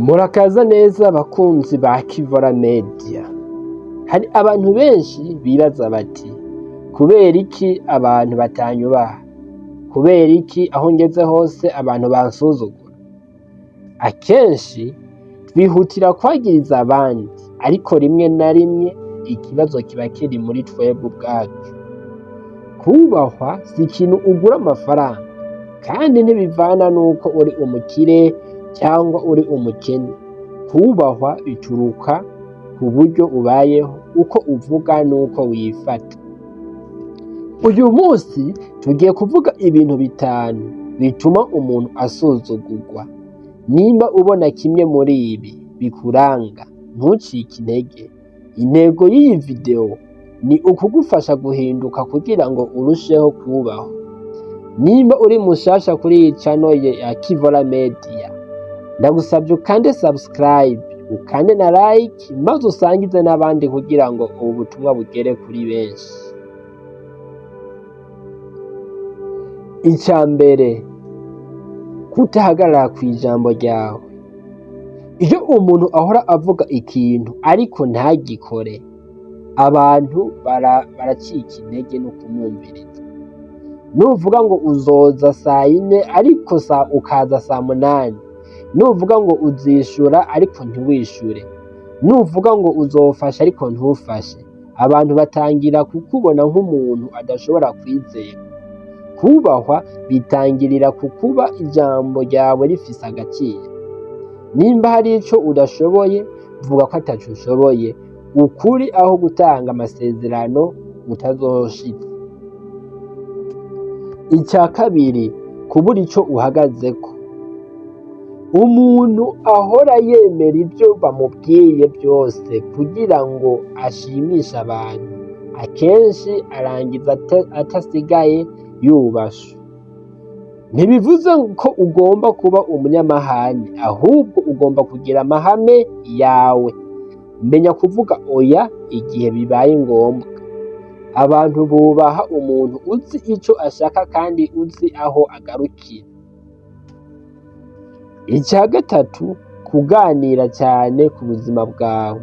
Murakaza neza bakunzi ba Kivora Media. Hari abantu benshi bibaza bati: kubera iki abantu batanyubaha? Kubera iki aho ngeze hose abantu bansuzugura? Akenshi twihutira kwagiriza abandi, ariko rimwe na rimwe ikibazo kiba kiri muri twebwe ubwacu. Kubahwa si ikintu ugura amafaranga, kandi ntibivana n'uko uri umukire cyangwa uri umukene. Kubahwa bituruka ku buryo ubayeho, uko uvuga n'uko wifata. Uyu munsi tugiye kuvuga ibintu bitanu bituma umuntu asuzugurwa. Nimba ubona kimwe muri ibi bikuranga, ntucike intege. Intego y'iyi video ni ukugufasha guhinduka kugira ngo urusheho kubahwa. Nimba uri mushasha kuri iyi channel ya Kivora Media, ndagusabye ukande subscribe, ukande na like, maze usangize n'abandi kugira ngo ubu butumwa bugere kuri benshi. Ica mbere, kutahagarara kw'ijambo ryawe. Iyo umuntu ahora avuga ikintu ariko ntagikore, abantu baracika intege no kumwumviriza. Nuvuga ngo uzoza sayine ariko ukaza saa 8, nuvuga ngo uzishura ariko ntiwishure, nuvuga ngo uzofasha ariko ntufashe, abantu batangira kukubona nk'umuntu adashobora kwizerwa. Kubahwa bitangirira ku kuba ijambo ryawe rifise agaciro. Nimba hari ico udashoboye, vuga ko ataco ushoboye. Ukuri aho gutanga amasezerano utazoshitsa. Ica kabiri, kubura ico uhagazeko. Umuntu ahora yemera ivyo bamubwiye vyose kugira ngo ashimishe abantu, akenshi arangiza atasigaye yubashwe. Ntibivuze ko ugomba kuba umunyamahane, ahubwo ugomba kugira amahame yawe. Menya kuvuga oya igihe bibaye ngombwa. Abantu bubaha umuntu uzi ico ashaka kandi uzi aho agarukira. Ica gatatu, kuganira cyane ku buzima bwawe.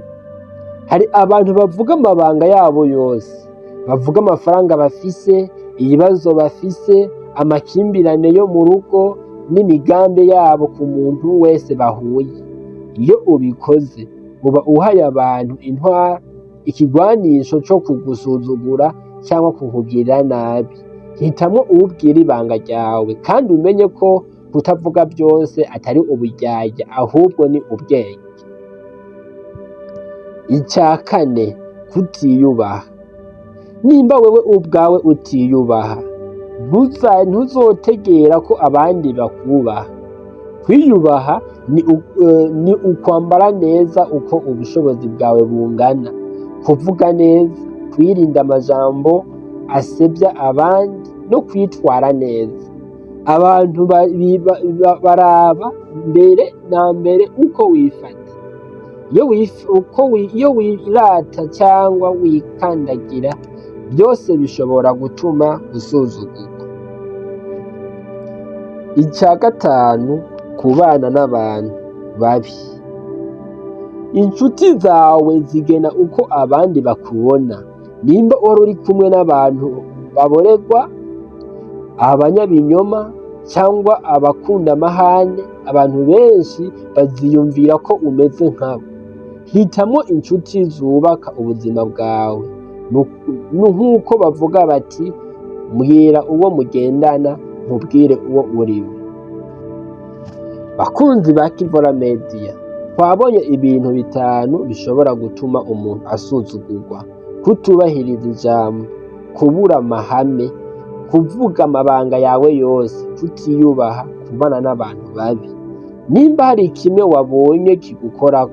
Hari abantu bavuga amabanga yabo yose, bavuga amafaranga bafise, ibibazo bafise, amakimbirane yo mu rugo n'imigambi yabo ku muntu wese bahuye. Iyo ubikoze, uba uhaye abantu intwaro, ikigwanisho co kugusuzugura cyangwa kukugirira nabi. Hitamwo uwubwira ibanga ryawe, kandi umenye ko kutavuga byose atari uburyarya, ahubwo ni ubwenge. Icya kane, kutiyubaha. Nimba wewe ubwawe utiyubaha, ntuzotegera ko abandi bakubaha. Kwiyubaha ni ukwambara neza uko ubushobozi bwawe bungana, kuvuga neza, kwirinda amajambo asebya abandi no kwitwara neza. Abantu baraba mbere na mbere uko wifata. Iyo wirata cyangwa wikandagira, byose bishobora gutuma usuzugurwa. Icya gatanu, kubana n'abantu babi. Inshuti zawe zigena uko abandi bakubona. Nimba wari uri kumwe n'abantu baboregwa, abanyabinyoma cyangwa abakunda amahane, abantu benshi baziyumvira ko umeze nkabo. Hitamwo inshuti zubaka ubuzima bwawe. Nk'uko bavuga bati: mbwira uwo mugendana nkubwire uwo uriwe. Bakunzi ba Kivora Media, twabonye ibintu bitanu bishobora gutuma umuntu asuzugurwa: kutubahiriza ijambo, kubura amahame, kuvuga amabanga yawe yose, kutiyubaha, kubana n'abantu babi. Nimba hari kimwe wabonye kigukorako,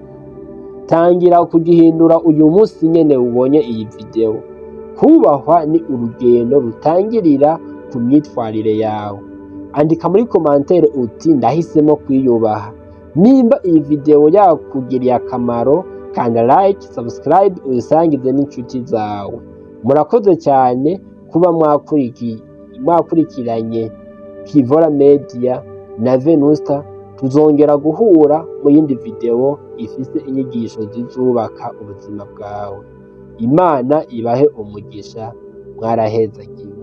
tangira kugihindura uyu munsi nyene ubonye iyi video. Kubahwa ni urugendo rutangirira ku myitwarire yawe. Andika muri commentaire uti: ndahisemo kwiyubaha. Nimba iyi video yakugiriye akamaro, kanda like, subscribe, uyisangize n'inshuti zawe. Murakoze cyane kuba mwakurikiranye Kivora Media na Venusta. Tuzongera guhura mu yindi video ifise inyigisho zizubaka ubuzima bwawe. Imana ibahe umugisha, mwarahezagiwe.